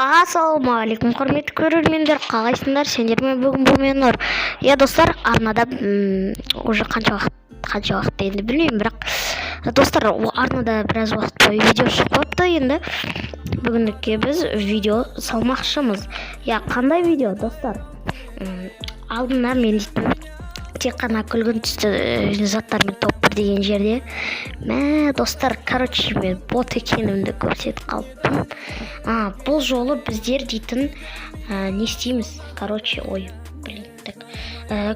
Ассалаумағалейкум, құрметті көрермендер! Қалайсыңдар? Сендермен бүгін бұл мен, Нұр. Иә, достар, арнада уже қанша уақыт енді білмеймін, бірақ, достар, арнада біраз уақыт бойы видео шықпапты. Енді бүгіндікке біз видео салмақшымыз. Иә, қандай видео, достар? Алдында мен дейтін тек қана күлгін түсті заттармен топ 1 деген жерде, мә, достар, короче, мен бот екенімді көрсетіп қалыппын. Бұл жолы біздер дейтін не істейміз, короче? Ой, блин. Так,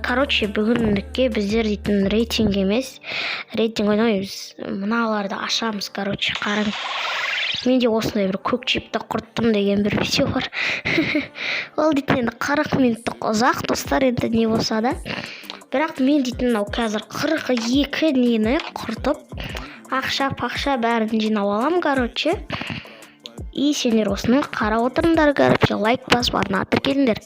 короче, бүгіндікке біздер дейтін рейтинг емес, рейтинг ойнамаймыз, мыналарды ашамыз. Короче, қараң, менде осындай бір көк чипті құрттым деген бір видео бар. Ол дейтін енді 40 минуттық, ұзақ, достар. Енді не болса да, бірақ мен дейтін мынау қазір 42 нені құртып, ақша пақша бәрін жинап аламын, короче. И сендер осыны қарап отырыңдар, короче, лайк басып, арнаға тіркеліңдер.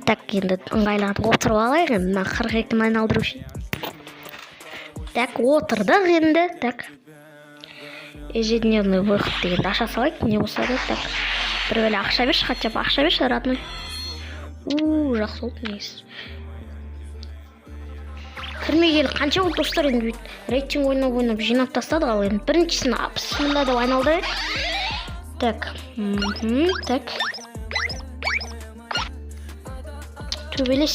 Так, енді ыңғайланып отырып алайық енді мына 42-ні айналдыру үшін. Так, отырдық енді. Так, ежедневный выход дегенді аша салайық, не болса да. Так, бір бәле ақша берші, хотя бы ақша берші, родной. У, жақсы болды негізі. Кірмегелі қанша болды, достар? Енді бүйтіп рейтинг ойнап ойнап жинап тастадық. Ал енді біріншісін бісміллә деп айналдырайық. Так, так, төбелес.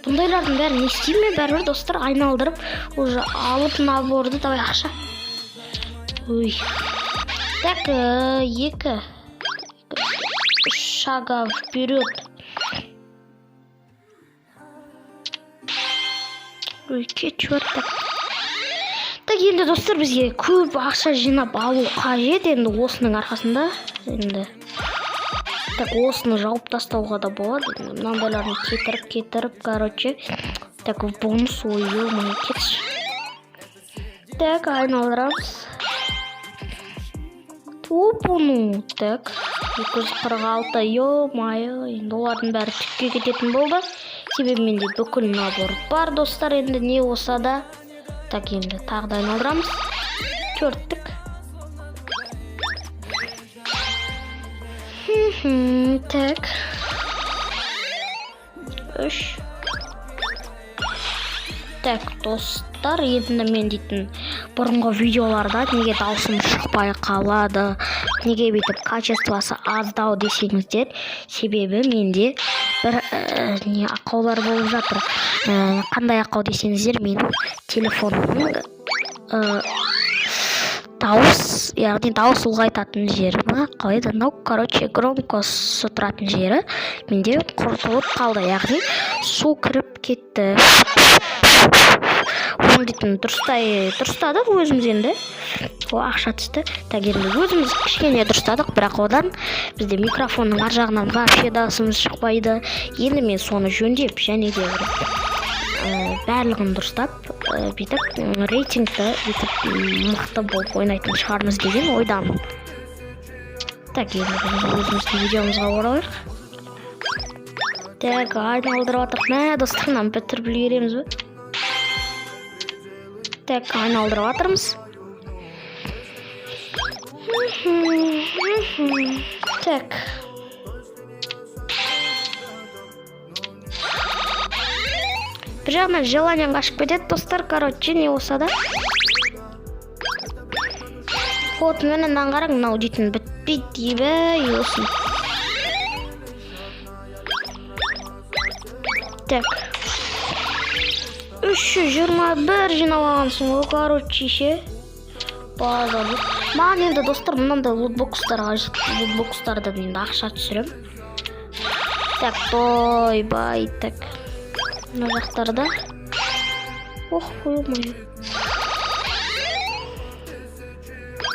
Бұндайлардың бәрін не істеймін мен? Бәрібір, достар, айналдырып уже алып наборды. Давай, ақша. Ой, так, екі, үш шага вперед. Ой, кетші бар. Так, так, енді, достар, бізге көп ақша жинап алу қажет енді осының арқасында. Енді, так, осыны жауып тастауға да болады енді, мынандайларын кетіріп кетіріп, короче. Так, в бонус. Ой, ё, кетші. Так, айналдырамыз. Опа, ну так, 246. Ё-моё, енді олардың бәрі түкке кететін болды, себебі менде бүкіл набор бар, достар, енді не болса да. Так, енді тағы да айналдырамыз төрттік. Так, үш. Так, достар, енді мен дейтін бұрынғы видеоларда неге даусым шықпай қалады, неге бүйтіп качествосы аздау десеңіздер, себебі менде бір не ақаулар болып жатыр. Қандай ақау десеңіздер, менің телефонымның дауыс, яғни дауыс ұлғайтатын жері ма, қалай еді мынау, короче, громкосы тұратын жері менде құртылып қалды, яғни су кіріп кетті. Оны дейтін дұрыстадық өзіміз енді. О, ақша түсті. Так, енді өзіміз кішкене дұрыстадық, бірақ одан бізде микрофонның ар жағынан вообще дауысымыз шықпайды. Енді мен соны жөндеп және де бір барлығын дұрыстап, бүйтіп рейтингті бүйтіп мықты болып ойнайтын шығармыз деген ойдамын. Так, енді біз өзіміздің видеомызға оралайық. Так, айналдырып жатырмық. Мә, достар, мынаны бітіріп үлгереміз бе? Так, айналдырып жатырмыз. Так, бір жағынан желаниең қашып кетеді, достар, короче, не болса да. Вот, міне, мынаны қараң, мынау дейтін бітпейді, ебай, осы. Так, 321 жинап алғансың ғой, короче, ше, базар жоқ. Маған енді, достар, мынандай лутбокстар қажет. Лутбокстардан енді ақша түсіремін. Так, ойбай. Так, мына жақтарда, ох, ё-моё.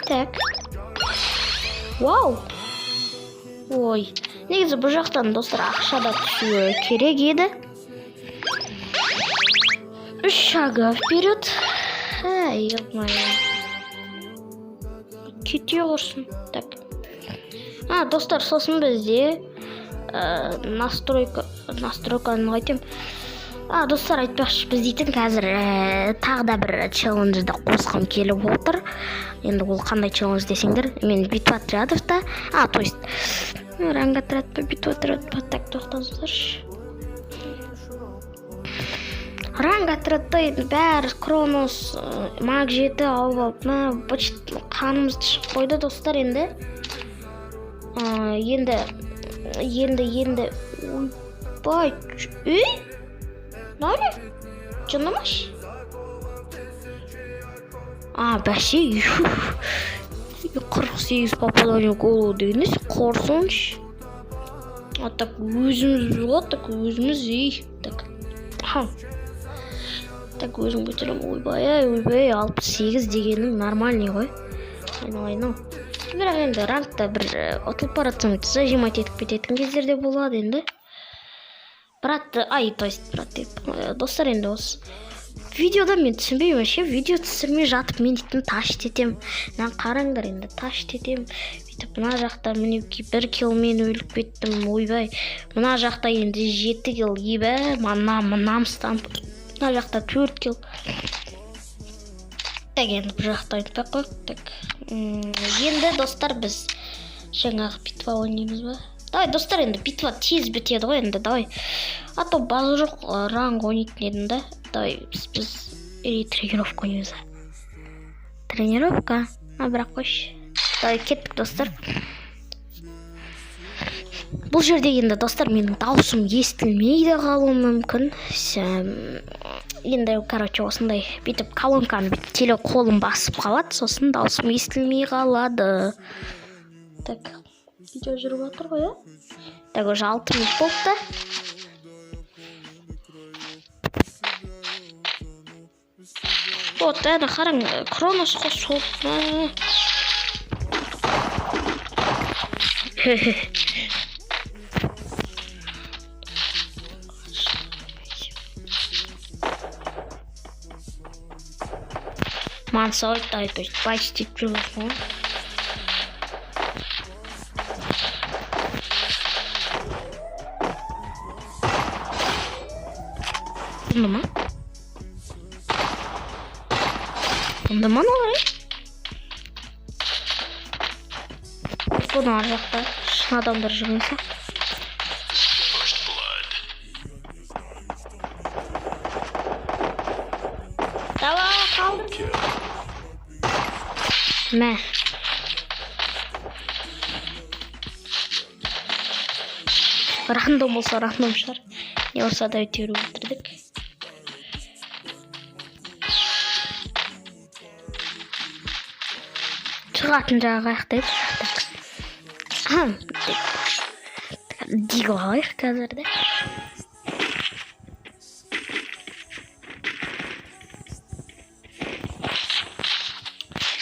Так, вау. Ой, негізі бұл жақтан, достар, ақша да түсуі керек еді. Үш шага вперед. Ай, ё-моё, кете құрсын. Так, а, достар, сосын бізде настройка, настройканы қайтем? А, достар, айтпақшы, біз дейтін қазір тағы да бір челленджді қосқым келіп отыр. Енді ол қандай челлендж десеңдер, мен битва отрядовта, а, то есть ранг отряд па, битва отряд па, так, тоқтаңыздаршы. Ранг отрядта енді бәрі Кронос, маг 7 алып алып, мә, быт қанымызды шығып қойды, достар, енді. Енді, ойбай, ей, мынау не? Жындымаш? А, бәсе, 48 попадание в голову деген несі, қорсоншы. А так өзіміз ғой, так өзіміз, ей, так. Ха. Так өзім көтеремін. Ойбай, ай, ойбай, 68 дегенің нормальный ғой. Айналайын ау. Бірақ енді рангта бір ұтылып бара жатсаң, зажимать етіп кететін кездер де болады енді. Брат, ай, то есть брат деп, достар, енді осы видеода мен түсінбеймін вообще, видео түсірмей жатып мен дейтін тащ етемін. Мына қараңдар енді, тащ етемін. Бүйтіп мына жақта мінекей бір киллмен өліп кеттім, ойбай. Мына жақта енді 7 килл, ебә, мына намыстанып. Мына жақта 4 килл. Так, енді бұл жақта айтпай ақ қояйық. Так, енді достар, біз жаңағы битва ойнаймыз ба? Давай, достар, енді битва тез бітеді ғой енді, давай. А то база жоқ, ранг ойнайтын едім да. Давай, біз или тренировка ойнаймыз. Тренировка. А, бірақ қойшы. Давай, кеттік, достар. Бұл жерде енді, достар, менің дауысым естілмей де қалуы мүмкін. Енді, короче, осындай бүйтіп колонканы бүйтіп теле қолым басып қалады, сосын дауысым естілмей қалады. Так, видео жүріп жатыр ғой, иә? Так, уже 6 минут болыпты. Вот, әне қараң, Кронос қой сол. Хе-хе. Маған ай, то есть байт істеп жүрген ғой. Бұнды ма? Бұнды ма мыналар, ей? Бұның ар жақта шын адамдар жүрген сияқты. First blood. Давай, қалдыр. Kill. Мә. Рандом болса рандом шығар. Не болса да әйтеуір өлтірдік. Шығатын жағы қаяқта еді? Так. Дигл алайық қазір де.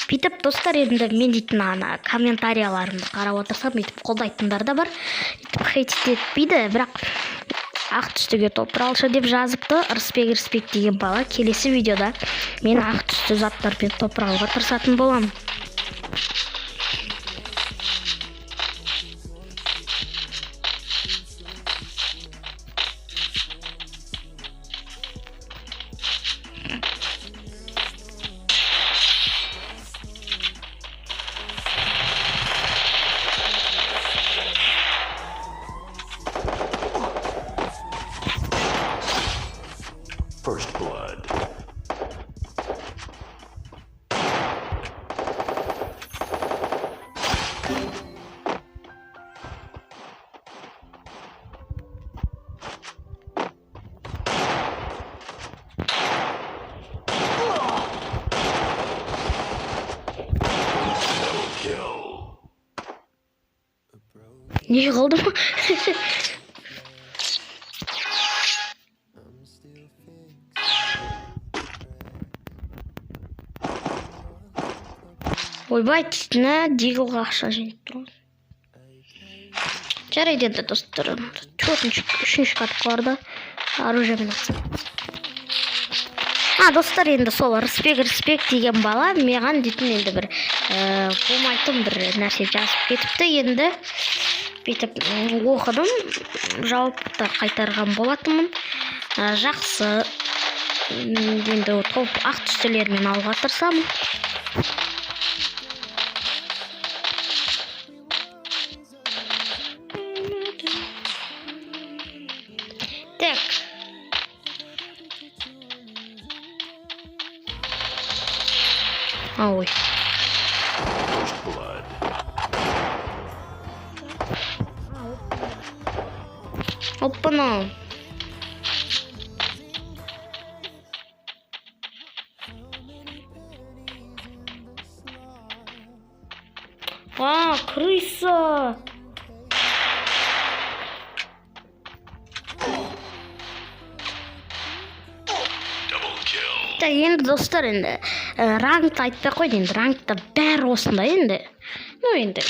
Бүйтіп, достар, енді мен дейтін ана комментарияларымды қарап отырсам, бүйтіп қолдайтындар да бар, бүйтіп хейт етпейді, бірақ ақ түстіге топыралшы деп жазыпты Ырысбек. Ырысбек деген бала, келесі видеода мен ақ түсті заттармен топыралуға тырысатын боламын. First blood. Double kill. Не қылды ма? Ойбай, тісіне диглға ақша жинап тұр ғой. Жарайды енді, достар, төртінші, үшінші каткаларда оружиемен атсам. А, достар, енді сол Ырысбек, Ырысбек деген бала маған дейтін енді бір болмайтын бір нәрсе жазып кетіпті. Енді бүйтіп оқыдым, жауап та қайтарған болатынмын. Жақсы. Енді топ ақ түстілермен алуға тырысамын. Так. А, ой. First blood. Опа-на. А, крыса! Double kill. Так, енді, достар, енді рангты айтпай ақ қояйын. Енді рангта бәрі осындай енді. Ну, енді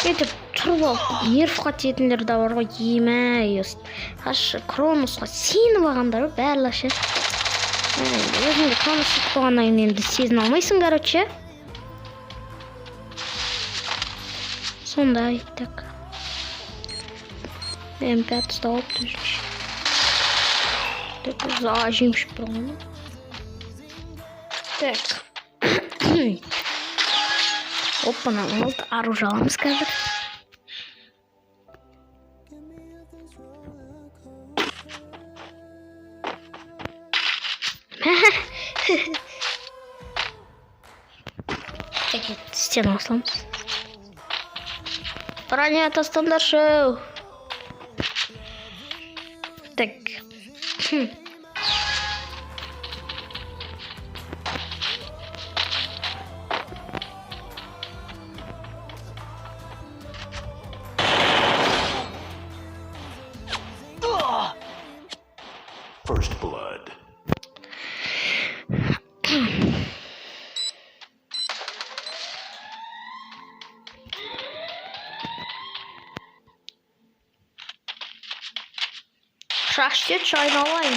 өйтіп тұрып алып нервқа тиетіндер де бар ғой. Емә, аш Кроносқа сеніп алғандар ғой барлығы ше. Енді өзіңде Кронос шығып қойғаннан кейін енді сезіне алмайсың, короче. Сондай, так. М5 ұстап алыпты өзінше. Так, зажим ішіп тұрған ғой. Так. Опа-на, алды оружие аламыз қазір. Так, стену саламыз. Броня тастаңдаршы. Так. First blood. Шаш айналайын.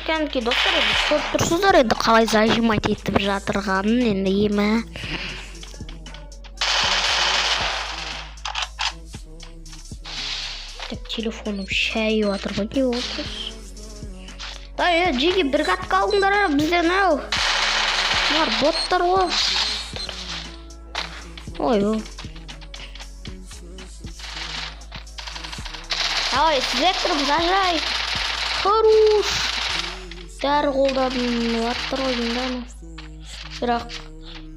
Кәдімгі, достар, енді көріп тұрсыздар енді қалай зажимать етіп жатырғанын енді, емі. Так, телефоным шайып жатыр ғой, не болды? Да, е, жеге бір катка алыңдар, ә, бізден ау. Бұлар боттар ғой. Ой, ой. Давай, с вектором зажай. Хорош. Дәрі қолданып жатыр ғой деймін да анау. Бірақ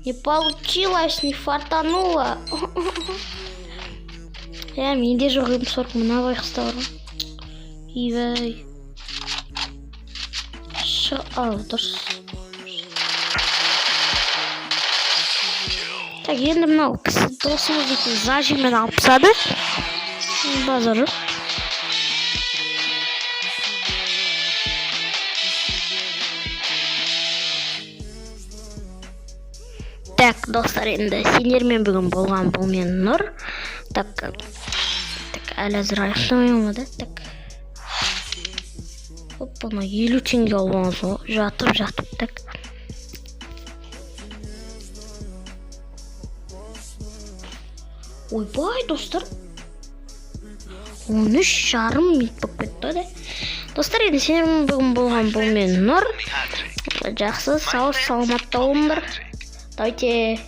не получилось, не фартануло. Иә, менде жоқ М40, мына байқұста бар ғой. Ибай. Ау, дұрыс. Так, енді мынау кісі досымыз дейтін зажиммен алып тастады. Базар жоқ. Так, достар, енді сендермен бүгін болған бұл мен Нұр. Так, так, әлі әзір аяқтамаймын да. Так. Опа, мына 50 теңге алып алғансың ғой. Жатып, жатып, так. Ойбай, достар. 13,5 минут болып кетті ғой да. Достар, енді сендермен бүгін болған бұл мен Нұр. Жақсы, сау, саламатта болыңдар. Давайте.